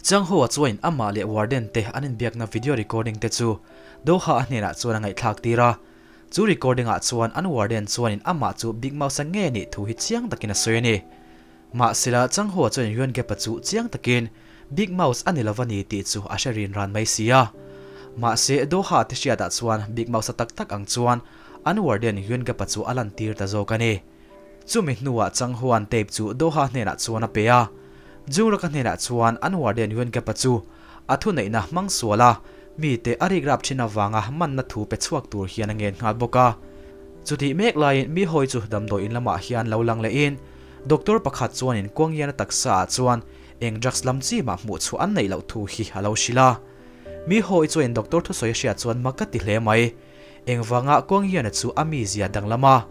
Chang Ho-a chuanin amah leh warden te an inbiakna video recording te chu Doha-a hnenah chuan a ngaihthlak tir a. Chu recording ah chuan an warden chuanin amah chu Big Mouse-a nge nih thu hi chiang takin a sawi a ni. Mahsela Chang Ho-a chuanin Yuan Gap-a chu chiang takin Big Mouse a ni lova ni tih chu a hre rin ran mai si a. Mahse Doha te hriatah chuan Big Mouse-a tak tak ang chuan an warden Yuan Gap-a chu a lantir ta zawk a ni. Chumi hnuah Chang Huan tape chu Doha hnenah chuan a pe a. Jungraka hnenah chuan an warden Yuan Gap-a chu a thuneihna hmang sual a, mite a rikrap thin avanga manna thu pe chhuak tur hian a ngen nghal bawk a. Chutih mek laiin mi hawi chu damdawiin lamah hian lo lang lehin doctor pakhat chuanin Kuangyiana taksa ah chuan eng drugs lam chi mah hmuh chhuah an neih loh thu hi a lo hrilh a. Mi hawi chuanin doctor thusawi a hriat chuan mak ka ti hle mai. Engvanga Kuangyiana chu a mizia danglam a,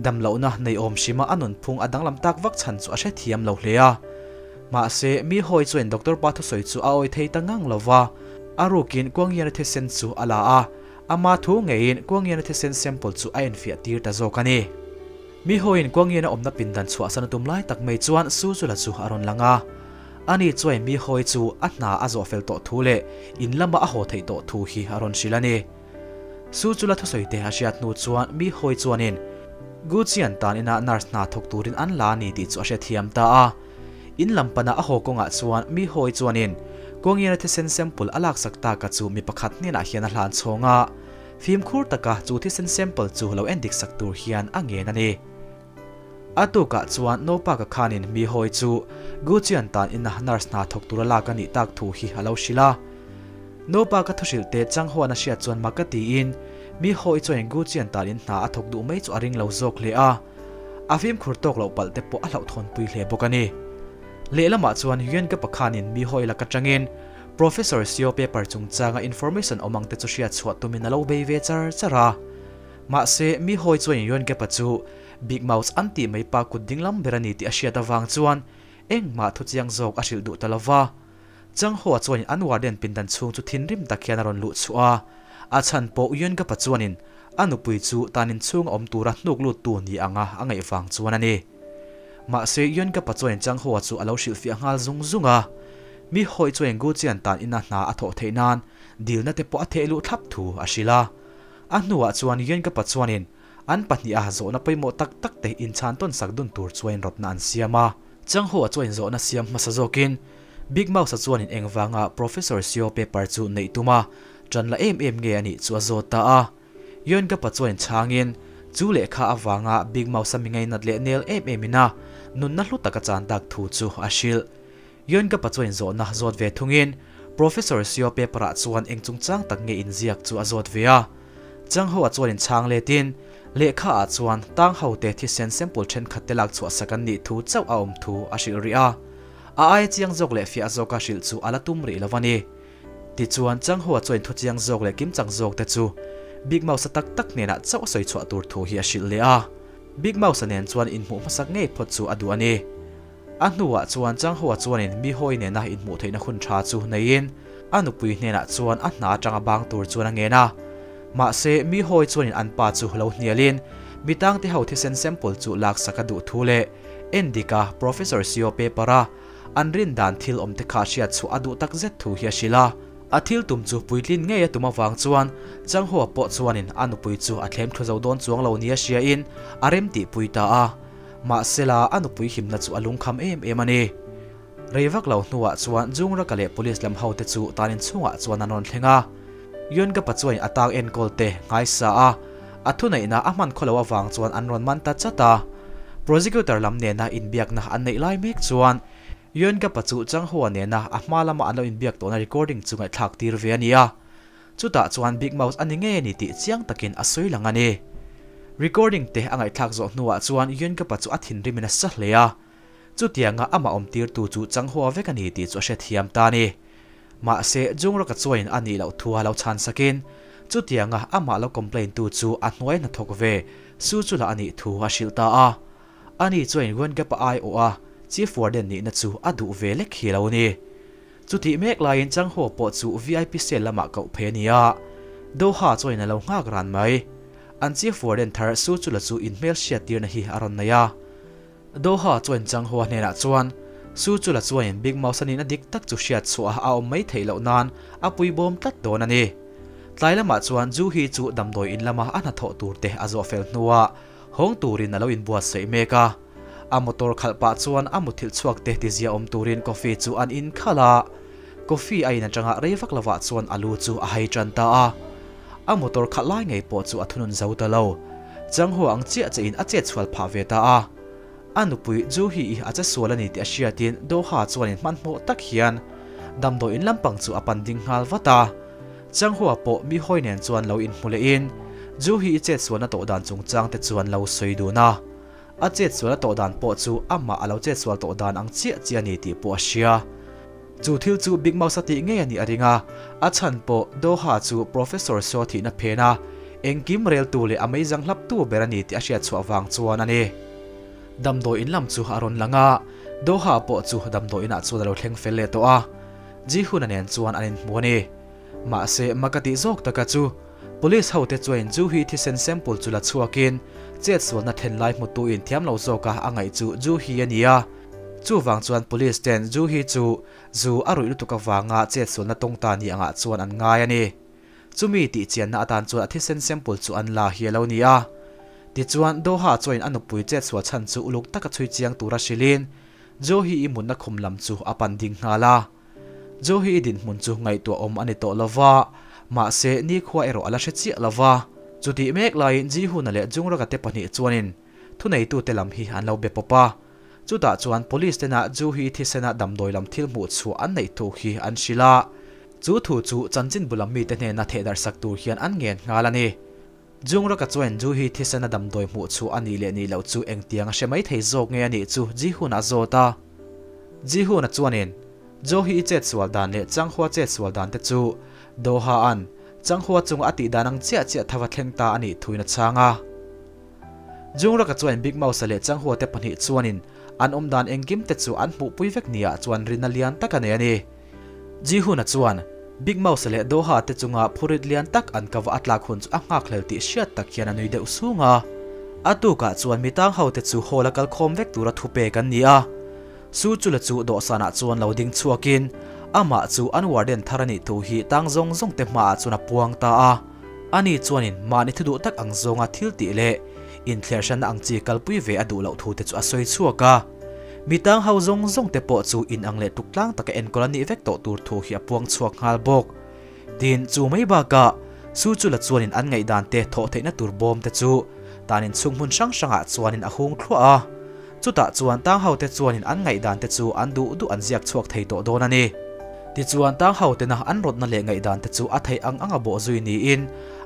damlohna nei awm hrima a nunphung a danglam tak vak chhan chu a hrethiam lo hle a. Mahse, mi hawi chuan doctor pa thusawi chu a awi thei ta ngang lo va, a rukin Kuangyiana thisen chu a la a, ama thu ngeiin Kuangyiana thisen sample chu a enfiah tir ta zawk a ni. Mi hawiin Kuangyiana awmna pindan chhuahsan a tum lai tak mai chuan Su Zula chu a rawn lang a. Ani chuan mi hawi chu a hna a zawh fel tawh thu leh in lama a haw theih tawh thu hi a rawn hrilh a ni. Su chu la thusawi te a hriat hnu chuan mi hawi chuanin Gucci-a'n tan ina nurse hna thawk turin an la a ni tih chu a hrethiam ta a. In lam pana a haw kawngah chuan mi hawi chuanin Kuangiana thisen sample a laksak taka chu mi pakhat hnenah hian a hlan chhawng a, fimkhur taka chu thisen sample chu lo endik sak tur hian a ngen a ni. A tukah chuan Nopaka khanin mi hawi chu Gucci-a'n tan ina nurse hna thawk tura lak a nih tak thu hi a lo hrilh a. Nopaka thuhrilh te chang huan a hriat chuan mak a tiin mi hawi chuanin Gucci-a'n tan in hna a thawk duh mai chu a ring lo zawk hle a. A fimkhur tawk loh palh te pawh a hlauhthawnpui hle bawk a ni. Lehlamah chuan Yuan Gapa khanin mi hawi lak atangin Professor Seo paper chungchanga information awm ang te chu hriat chhuah tumin a lo bei ve char char a. Mahse, mi hawi chuan Yuan Gap-a chu Big Mouse an tih mai pa kut ding lam ber a ni tih a hriat avang chuan engmah thu chiang zawk a hrilh duh ta lo va. Chang Hoa chuanin an warden pindan chhung chu thinrim tak hian a rawn luh chhuah a. A chhan pawh Yuan Gap-a chuanin a nupui chu tan inchhung a awm tura hnuk luttu ni anga a ngaih vang chuan a ni. Mahse, Yuan Gap-a chuanin Chang Hoa chu a lo hrilhfiah nghal zung zung a. Mi hawi chuanin Gu Chian tan ina hna a thawh theih nan dilna te pawh a theh luh thlap thu a hrilh a. A hnuah chuan Yuan-ka-pa chuanin an pahniha zawhna pawimawh tak tak te inchhan tawn sak dun tur chuain rawtna an siam a. Changho-a chuain zawhna siam hmasa zawkin Big Mouse-a chuanin engvanga Professor Seo paper chu neih tum a, ṭan la em em nge a nih chu a zawt ta a. Yuan-ka-pa chuain chhangin chu lehkha avanga Big Mouse-a mi ngainat leh nel em emin a nunna hlu taka chan tak thu chu a hrilh. Yuan-ka-pa chuain zawhna zawt ve thungin Professor Seo paper-ah chuan eng chungchang tak nge inziak chu a zawt ve a. Changho-a chuan inchhang letin, lehkha-ah chuan tang hote thisen sample thenkhat te lak chhuah sak an nih thu chauh a awm thu a hrilh rih a. A aia chiang zawk leh fiah zawka hrilh chu a la tum rih lo a ni. Tichuan, Changho-a chuan thu chiang zawk leh kimchang zawk te chu Big Mouse-a tak tak hnenah chauh a sawi chhuah tur thu hi a hrilh leh a. Big Mouse-a nen chuan inhmuh hmasak ngei phawt chu a duh a ni. A hnuah chuan Changhoa chuanin mi hawi nena inhmuh theihna hun tha chu neiin a nupui hnenah chuan a hna atanga bang tur chuan a ngen a. Mahse, mi hawi chuanin an pa chu lo hnialin mi tangte ho thisen sample chu laksak a duh thu leh endika Professor Seo paper-a an rin dan thil awmte kha hriat chhuah a duh takzet thu hi a hrilh a. A thil tum chu puitlin ngei a tum avang chuan Changhoa pawh chuanin a nupui chu a thlem thu zo dawn chuang lo nia hriain a remtihpui ta a. Mahsela, a nupui himna chu a lungkham em em a ni. Rei vak lo hnuah chuan Jungraka leh Police lam hote chu tan inchhungah chuan an rawn thleng a. Yuangapa chuan a tang enkawl te nghaisa a, a thuneihna a hman khaw lo avang chuan an rawn man ta chat a. Prosecutor lam nena inbiakna an neih lai mek chuan Yuangapa chu Changhua nena a hma lama an lo inbiak tawhna recording chu ngaihthlak tir ve a ni a. Chutah chuan Big Mouse a ni ngei a ni tih chiang takin a sawi lang a ni. Recording te a ngaihthlak zawh hnuah chuan Yuan-ka-pa chu a thinrimin a sa hle a. Chutianga amah awmtirtu chu Changhua vek a ni tih chu a hrethiam ta a ni. Mahse, Jungraka chuanin a nih loh thu a lo chhan sakin, chutianga amah lo complain tu chu a hnuai hnathawk ve Su Chula a nih thu a hrilh ta a. Ani chuanin Yuan-ka-pa aiawh a Chief Warden nihna chu a duh ve lek hi lo ni. Chutih mek laiin Changho pawh chu VIP cell lamah koh phei a ni a, Doha chuanin a lo nghak ran mai. An Chief Warden thar Su Chula chu inhmel hriattirna hi a rawn nei a. Doha chuanin Changho hnenah chuan Su chu la chuanin Big Mouse a nihna dik tak chu hriat chhuah a awm mai theih loh nan a pui bawm tlat dawn a ni. Tlai lamah chuan Ju Hee chu damdawi in lama a hnathawh tur te a zawh fel hnuah hawng turin a lo inbuatsaih mek a. A motor khalh pah chuan a muthilh chhuak te tizia awm turin coffee chu an in khalh a. Coffee a in atanga rei vak lovah chuan a lu chu a hai tan ta a. A motor khalh lai ngei pawh chu a thunun zo ta lo. Changhua ang chiah che in a chet chhual phah ve ta a. A nupui Juhi i a che sual a ni tih a hriatin Doha chuanin hmanhmawh tak hian damdawi in lampang chu a pan ding nghal vat a. Changhua pawh mi hawi nen chuan lo inhmu lehin Juhi i chet sualna tawh dan chungchang te chuan lo sawi dun a. A chet sualna tawh dan pawh chu amah a lo chet sual tawh dan ang chiah chiah a ni tih pawh a hria. Chu thil chu Big Mouse a tih ngei a nih a ring a, a chhan pawh Doha chu Professor Saw thihna phen a, engkim reltu leh a meizang hlaptu ber a ni tih a hriat chhuah vang chuan a ni. Damdawi in lam chu a rawn lang a, Doha pawh chu damdawi inah chuan a lo thleng fel leh tawh a, Ji-hun-a nen chuan an inhmu a ni. Mahse, mak a tih zawk taka chu Police hote chuan Juhi thisen sample chu la chhuakin chetsualna thlen lai hmutu in thiam lo zawka a ngaih chu Juhi a ni a. Chuvang chuan Police ten Juhi chu zu a ruih lutuk avanga chetsualna tawng ta ni angah chuan an ngai a ni. Chumi tih chianna atan chuan a thisen sample chu an la hi a lo ni a. Tichuan Doha chuan a nupui chetsual chhan chu uluk taka chhui chiang tura hrilhin Juhi i mutna khum lam chu a pan ding nghal a. Joe hi i dinhmun chu ngaihtuah awm a ni tawh lo va, mahse nikhua erawh a la hre chiah lo va. Chutih mek laiin Jihuna leh Jungraka te pahnih chuanin thuneitute lam hi an lo be pawp a. Chutah chuan police tena Joe hi thisena damdawi lam thil hmuh chhuah an neih thu hi an hrilh a. Chu thu chu chanchinbu lam mite hnena thehdarh sak tur hian an ngen nghal a ni. Jungraka chuan Joe hi thisena damdawi hmuh chhuah a nih leh nih loh chu engtiang a hre mai thei zawk nge a nih chu Jihuna a zawt a. Jihuna chuanin Joe hi i chet sual dan leh Changhua chet sual dan te chu Doha an Changhua chunga a tih dan ang chiah chiah thava thleng ta a nih thuin a chhang a. Jungraka chuan Big Mouse-a leh Changhua te pahnih chuanin an awm dan engkim te chu an hmuhpui vek nia chuan rinna lian tak a nei a ni. Jihuna chuan Big Mouse-a leh Doha te chunga phurit lian tak an kava a tlak hun chu a nghakhlel tih hriat tak hian a nui deuh sung a. A tukah chuan mi tang ho te chu hall a kalkhawm vek tura thupek an ni a. Su chu la chu dawhsanah chuan lo ding chhuakin amah chu an warden thar a nih thu hi tang zawng zawng te hmaah chuan a puang ta a. Ani chuanin mahni thu duh tak ang zawnga thil tih leh inthlerhranna ang chi kalpui ve a duh loh thu te chu a sawi chhuak a. Mi tang ho zawng zawng te pawh chu inang leh tuk tlang taka enkawl a nih vek tawh tur thu hi a puang chhuak nghal bawk. Tin, chu mai bakah Su chu la chuanin an ngaihdan te thawh theihna tur bawm te chu tanin chhung hmun hrang hrangah chuanin a hung thluah a. Chutah chuan tang ho te chuanin an ngaihdan te chu an duh duh an ziak chhuak thei tawh dawn a ni. Tichuan tang ho tena an rawtna leh ngaihdan te chu a theih ang anga bawh zui niin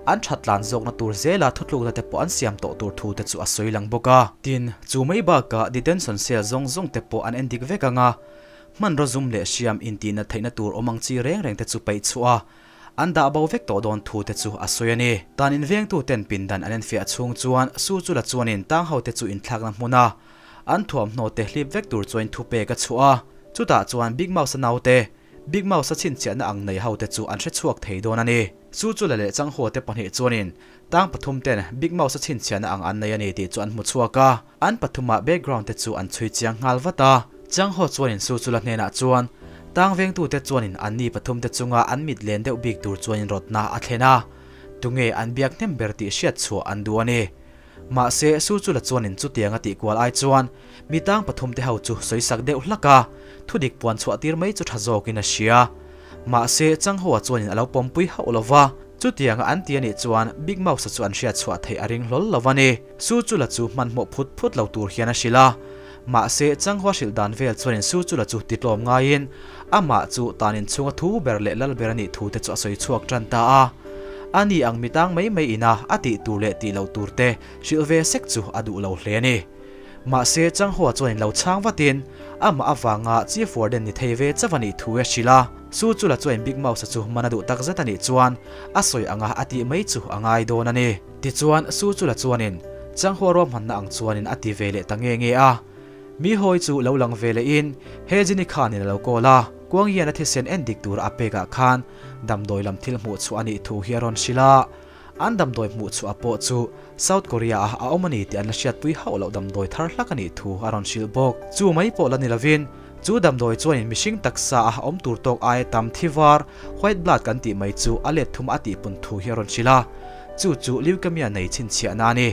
an that tlan zawkna tur zela thutlukna te pawh an siam tawh tur thu te chu a sawi lang bawk a. Tin, chu mai bakah detention cell zawng zawng te pawh an endik vek ang a, Hmanraw zum leh hriam intihna theihna tur awm ang chi reng reng te chu peih chhuah a, an dah bo vek tawh dawn thu te chu a sawi a ni. Tan invengtu ten pindan an enfiah chhung chuan Su chu la chuanin tang ho te chu inthlakna hmun a, an thuamhnaw te hlip vek tur chuan thu pek a chhuah a, chutah chuan Big Mouse-a naute, Big Mouse-a chhinchhiahna ang nei ho te chu an hre chhuak thei dawn a ni. Su chu la leh Changho te pahnih chuanin tang pathum ten Big Mouse-a chhinchhiahna ang an nei a ni tih chu an hmu chhuak a. An pathuma background te chu an chhui chiang nghal vat a. Chiang Ho chuanin Su Chula hnenah chuan tang vengtute chuanin anni pathum te chunga an mit len deuh bik tur chuanin rawtna a thlen a, tunge an biak hnem ber tih hriat chhuah an duh a ni. Mahse, Su Chula chuanin chutiang a tih kual ai chuan mi tang pathum te ho chu sawisak deuh hlak a, thudik puan chhuah tir mai chu tha zawkin a hria. Mahse, Chang Hoa chuanin a lo pawmpui hauh lo va, chutianga an ti a nih chuan Big Mouse-a chu an hriat chhuah theih a ring hlawl lo a ni. Su chu la chu hmanhmawh phut phut lo tur hian a hrilh a. Mahse, Chang Hoa hrilh dan vel chuanin Su chu la chu titlawm ngaiin amah chu tan inchhunga thu ber leh lal ber a nih thu te chu a sawi chhuak tan ta a. A ni ang mitang mai mai ina a tih tur leh tih loh tur te hrilh ve sek chu a duh lo hle a ni. Mahse, Changhua chuan in lo chhang vatin amah avanga Chief Warden ni thei ve chauh a nih thu a hrilh a. Su chu la chuan Big Mouse-a chu man a duh tak zet a nih chuan a sawi anga a tih mai chu a ngai dawn a ni. Tichuan, Su chu la chuanin Changhua ruahmanna ang chuanin a ti ve leh ta nge nge a. Mi hawi chu lo lang ve lehin he Jini khanin a lo call a, Kuang hian a thisen en dik tura a pekah khan damdawi lam thil hmuh chhuah a nih thu hi a rawn hrilh a. An damdawi hmuh chhuah pawh chu South Korea ah a awm a ni tih an la hriatpui hauh loh damdawi thar hlak a nih thu a rawn hrilh bawk. Chu mai pawh la ni lovin Chu damdawi chuanin mihring taksa a awm tur tawk aia tam thi var, white blood kan tih mai chu a let thum a tihpun thu hi a rawn hrilh a. Chu chu leukemia nei chhinchhiahna a ni.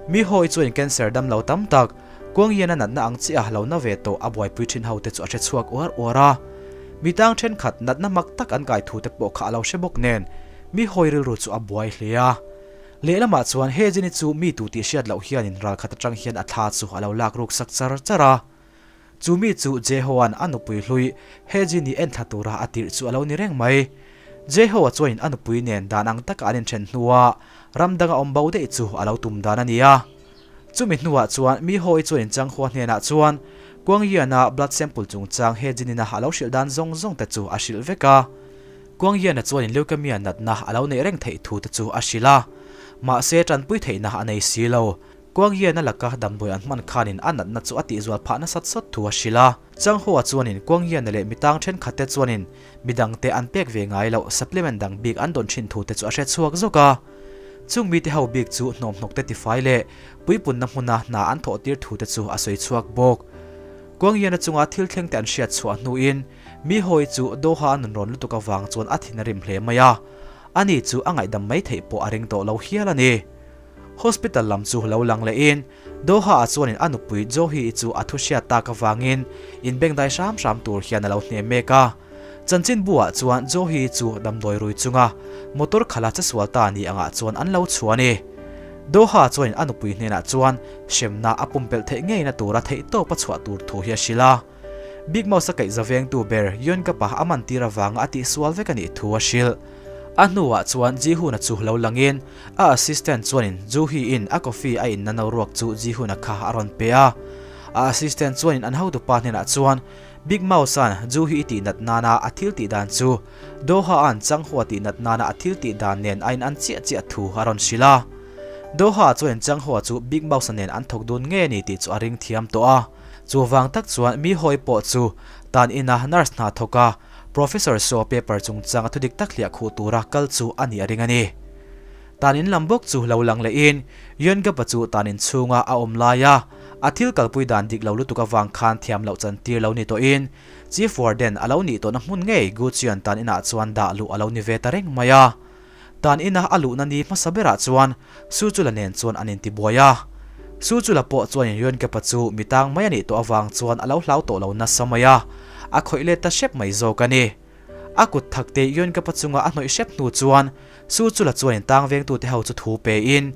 Mi hawi chuanin cancer dam lo tam tak, kuang hian a natna ang chiah a lo na ve tawh a buaipui thin ho te chu a hre chhuak uar uar a. Mi tang thenkhat natna mak tak an kai thu te pawh kha a lo hre bawk nen, mi hawi rilru chu a buai hle a. Lehlamah chuan he Jenny chu mi tu tih hriat loh hianin ralkhat atang hian a thla chu a lo lak ruk sak char char a. Chu mi chu Jeho-a'n a nupui hlui he Jenny en thla tura a tirh chu a lo ni reng mai. Jeho-a chuanin a nupui nen dan ang taka an inthen hnua ram danga awm bo daih chu a lo tum dan a ni a. Chumi hnuah chuan mi hawi chuanin Changhua hnenah chuan Kuangyiana blood sample chungchang he Jenny-na a lo hrilh dan zawng zawng te chu a hrilh vek a. Kuangyiana chuanin leukemia natna a lo neih reng theih thu te chu a hrilh a, mahse tanpui theihna a nei si lo. Kuangyiana laka damdawi an hman khanin a natna chu a tihzual phah nasat sawt thu a hrilh a. Changhoa chuanin Kuangyiana leh mitang thenkhatte chuanin midangte an pek ve ngai loh supplement dang bik an dawn thin thu te chu a hre chhuak zawk a. Chung mite ho bik chu hnawmhnawk te tifai leh puipunna hmuna hna an thawh tir thu te chu a sawi chhuak bawk. Kuangyiana chunga thil thleng te an hriat chhuah hnuin Mi hawi chu Doha a nunrawn lutuk avang chuan a thin a rim hle mai a, ani chu a ngaihdam mai theih pawh a ring tawh lo hial a ni. Hospital lam chu lo lang lehin Doha-ah chuanin a nupui Johi-i chu a thu hriat tak avangin inbengdai hram hram tur hian a lo hne mek a. Chanchinbu-ah chuan Johi-i chu damdawi rui chunga motor khala chesual ta ni angah chuan an lo chhuah a ni. Doha chuanin a nupui hnenah chuan hremna a pumpelh theih ngeina tura theihtawp a chhuah tur thu hi a hrilh a. Big Mouse a kaih zavengtu ber Yoon Kapa a man tir avanga a tihsual vek a nih thu a hrilh. A hnuah chuan Ji-hoon-a chu lo langin a assistant chuanin Joo-hee-in a coffee a inna no ruak chu Ji-hoon-a kha a rawn pe a. A assistant chuanin an hotupa hnenah chuan Big Mouse-a'n Joo-hee-i tihnat nana a thil tih dan chu Doha-a'n Changhua tihnat nana a thil tih dan nen a in an chiah chiah thu a rawn hrilh a. Doha chuanin Changhua chu Big Mouse-a nen an thawk dun ngei a ni tih chu a ring thiam tawh a. Chuvang tak chuan mi hawi pawh chu tan ina nurse hna thawk a, Professor Saw paper chungchang a thudik tak hliah khuh tura kal chu a nih a ring a ni. Tan in lam bawk chu lo lang lehin Yuan-Gapa chu tan in chhunga a awm lai a, a thil kalpui dan dik lo lutuk avang khan thiam loh chan tir lo ni tawhin Chief Warden a lo nih tawhna hmun ngei Gu Chuan tan inah chuan dah luh a lo ni ve ta reng mai a. Tan ina a luhna ni hmasa berah chuan Su Chula nen chuan an intibuai a. Su Chula pawh chuan in Yuan-Kepa chu mi tang mai a nih tawh avang chuan a lo hlau tawh lo nasa mai a, a khawih let ta hrep mai zawk a ni. A kut thak te Yuan-Kepa chunga a hnawih hrep hnu chuan Su Chula chuan in tang vengtute ho chu thu pe in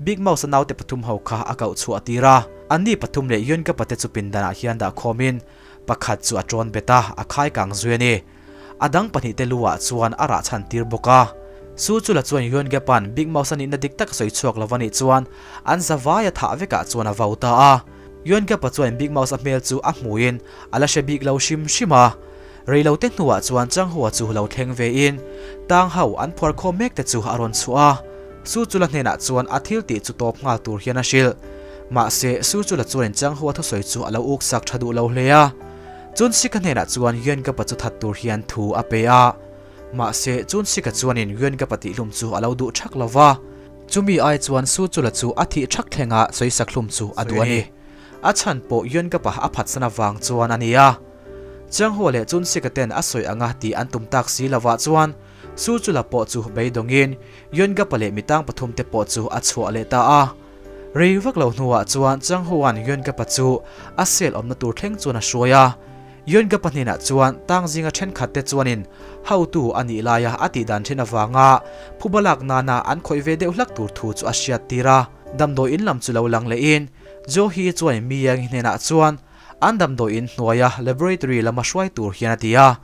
Big Mouse-a naute pathum ho kha a koh chhuah tir a. Anni pathum leh Yuan-Kepa te chu pindanah hian dah khawm in pakhat chu a tawn bet a, a khai kang zui a ni. A dang pahnihte lu ah chuan a rah chhan tir bawk a. Su chu la chuan Yuan Gepan Big Mouse a nihna dik tak a sawi chhuak lo a nih chuan an zavai a thah vekah chuan a vau ta a. Yuan Gepa chuan Big Mouse a hmel chu a hmuhin a la hre bik lo hrim hrim a. Reilote hnuah chuan Chang Hua chu lo thleng vein tang ho an phuar khawm mek te chu a rawn chhuah a. Su chu la hnenah chuan a thil tih chu tawp nghal tur hian a hrilh. Mahse Su chu la chuanin Chang Hua thusawi chu a lo uksak tha duh lo hle a. Chunsika hnenah chuan Yuan-Gapa chu that tur hian thu a pe a. Mahse, Chunsika chuanin Yuan-Gapa tihhlum chu a lo duh thak lo va. Chumi ai chuan Su Chula chu a thih thak thlenga sawisak hlum chu a duh a ni. A chhan pawh Yuan-Gapa a phatsan avang chuan a ni a. Chianghua leh Chunsika ten a sawi anga tih an tum tak si lovah chuan Su Chula pawh chu beidawngin Yuan-Gapa leh mitang pathumte pawh chu a chhuah leh ta a. Rei vak lo hnuah chuan Changhoan Yuan-Gapa chu a sel awmna tur thleng chuan a hruai a. Yuan-Gapa hnenah chuan tang zinga thenkhatte chuanin hotu a nih laia a tih dan then avanga phuba lak nana an khawih ve deuh hlak tur thu chu a hriat tir a. Damdawi in lam chu lo lang lehin Joe hi chuanin mi Yang hnenah chuan an damdawi in hnuaia laboratory lama hruai tur hian a ti a.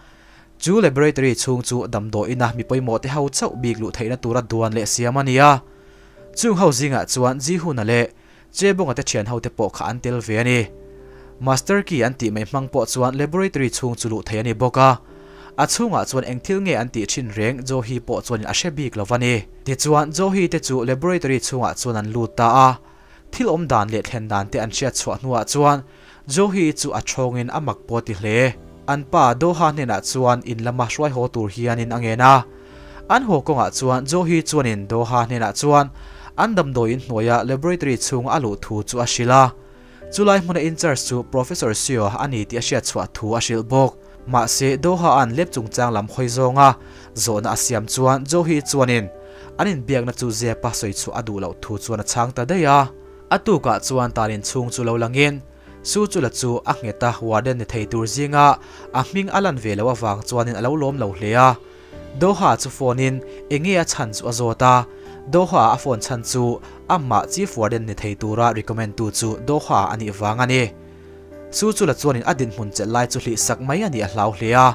Chu laboratory chhung chu damdawi ina mi pawimawh te ho chauh bik luh theihna tura duan leh siam a ni a. Chung ho zingah chuan Jihuna leh Chebonga te thian ho te pawh kha an tel ve a ni. Master key an tih mai hmang pawh chuan laboratory chhung chu luh theih a ni bawk a. A chhungah chuan eng thil nge an tih thin reng Johi pawh chuanin a hre bik lo va ni. Tichuan Johi te chu laboratory chhungah chuan an lut ta a. Thil awm dan leh thlen dan te an hriat chhuah hnuah chuan Johi chu a thawngin a mak pawh ti hle. An pa Doha hnenah chuan in lama hruai haw tur hianin a ngen a. An haw kawngah chuan Johi chuanin Doha hnenah chuan an damdawiin hnuaia laboratory chhung a luh thu chu a hrilh a. Chulai hmuna in charge chu Professor Seo ani ti a hriat chhuah thu a hrilh bawk. Mahse Doha an lep chungchang lam hawi zawnga zawhna a siam chuan Johi chuanin an inbiakna chu zepa sawi chu a duh loh thu chuan a chhang ta daih a. A tukah chuan tanin chhung chu lo langin Su chu la chu a ngheta warden ni thei tur zinga a hming a lan ve lo awang chuanin a lo lawm lo hle a. Doha chu phone in enge a chan chu a zawt a. Doha a phone chan chu amma chief warden ni thei tura recommend tu chu Doha ani wang ani. Su chu la chuanin a din hmun che lai chu hli sak mai ani a hlau hle a.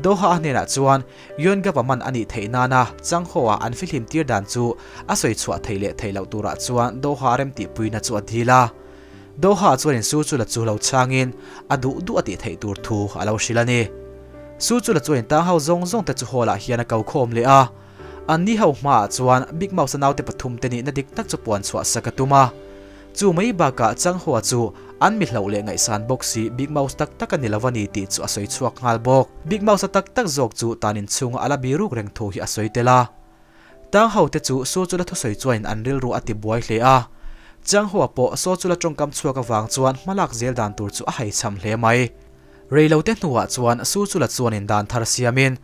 Doha a hnenah chuan yon government ani theina na changhoa an filim tir dan chu a soi chhuah thei leh thei lo tura chuan Doha rem ti puina chu a dhila. Doha chuanin su chu la chu lo changin a du du ati thei tur thu a lo hrilani. Su chu la chuanin tang ho zong zong te chu hola hian a kau khawm le a. An ni ho hma chuan Big Mouse nau te pathum te ni na dik tak chu puan chhuah sakatuma. Chu mai baka changhoa chu an mi hlo le ngai san bawk si Big Mouse tak tak ani lawani ti chu a soi chhuak ngal bawk. Big Mouse tak tak zawk chu tanin chunga ala biruk reng thu hi a soi tela. Tang ho te chu su chu la thu soi chuan an ril ru ati buai hle a. Changhoa pawh so chu la tawngkam chhuak awang chuan hmalak zel dan tur chu a hai cham hle mai. Reilo te hnuah chuan su chu la chuanin dan thar siamin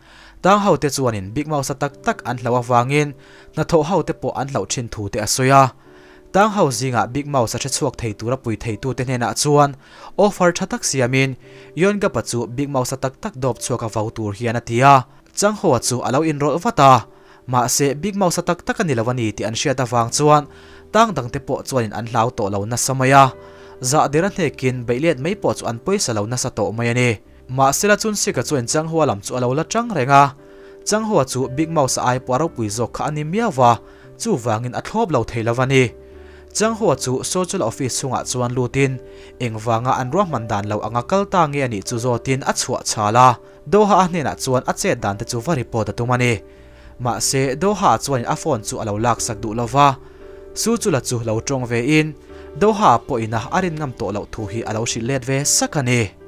tang ho te chuanin Big Mouse tak tak an hlo awangin na tho ho te pawh an hlo thin thu te a soya. Tang ho zinga Big Mouse a the chhuak thei tura pui thei tu te hnenah chuan offer tha tak siamin yon ga pa chu Big Mouse tak tak dawp chhuak a vau tur hian a tia. Changhoa chu alo inroll vata. Mahse Big Mouse tak tak ani lawani ti an hriat awang chuan tang dang te pawh chuanin an hlau tawh lo nasa mai a. Za dera hnekin beilet mai pawh chu an pawisa lo nasa tawh mai ani. Mahse la chun sika chuan Changhoa lam chu alo la tang renga. Changhoa chu Big Mouse ai pawh ropui zawk kha ani miawa chu wangin a thlawp lo thei lawani. Changhoa chu social office chungah chuan lutin engwanga an ruahman dan lo anga kalta nge ani chu zawtin a chhuah chala. Doha a hnenah chuan a chet dan te chu va report a tum ani. Mahse Doha chuan a phone chu alo lak sak duh lova. Su chu la chu lo tawng ve in Doha pawh ina a rin ngam tawh loh thu hi alo hrilh let ve sak ani.